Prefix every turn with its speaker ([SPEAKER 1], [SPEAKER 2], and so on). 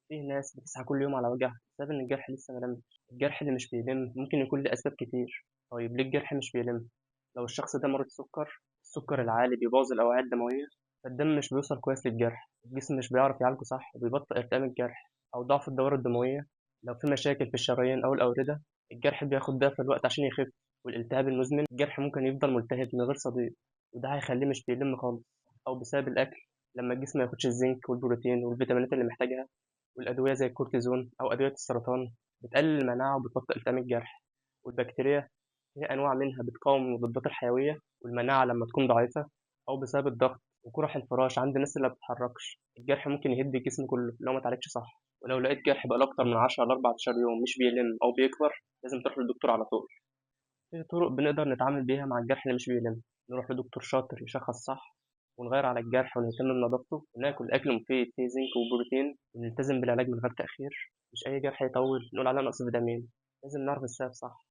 [SPEAKER 1] فيه ناس بتصحى كل يوم على وجع بسبب إن الجرح لسه ما لمش. الجرح اللي مش بيلم ممكن يكون ليه أسباب كتير. طيب ليه الجرح مش بيلم؟ لو الشخص ده مريض سكر، السكر العالي بيبوظ الأوعية الدموية، فالدم مش بيوصل كويس للجرح، الجسم مش بيعرف يعالجه صح وبيبطئ ارتئام الجرح. أو ضعف الدورة الدموية، لو في مشاكل في الشرايين أو الأوردة الجرح بياخد ضعف الوقت عشان يخف. والالتهاب المزمن، الجرح ممكن يفضل ملتهب من غير صديد وده هيخليه مش بيلم خالص. أو بسبب الأكل، لما الجسم ما ياخدش الزنك والبروتين والفيتامينات اللي محتاجها. والأدوية زي الكورتيزون أو أدوية السرطان بتقلل المناعة وبتبطئ التئام الجرح. والبكتيريا، في أنواع منها بتقاوم المضادات الحيوية والمناعة لما تكون ضعيفة. أو بسبب الضغط وقرح الفراش عند الناس اللي ما بتتحركش، الجرح ممكن يهد الجسم كله لو ما اتعالجش صح. ولو لقيت جرح بقاله أكتر من 10 ل 14 يوم مش بيلم أو بيكبر، لازم تروح للدكتور على طول. في طرق بنقدر نتعامل بيها مع الجرح اللي مش بيلم: نروح لدكتور شاطر يشخص صح، ونغير على الجرح ونهتم بنظافته، وناكل أكل مفيد فيه زنك وبروتين، ونلتزم بالعلاج من غير تأخير. مش أي جرح يطول نقول عليه نقص فيتامين، لازم نعرف السبب صح.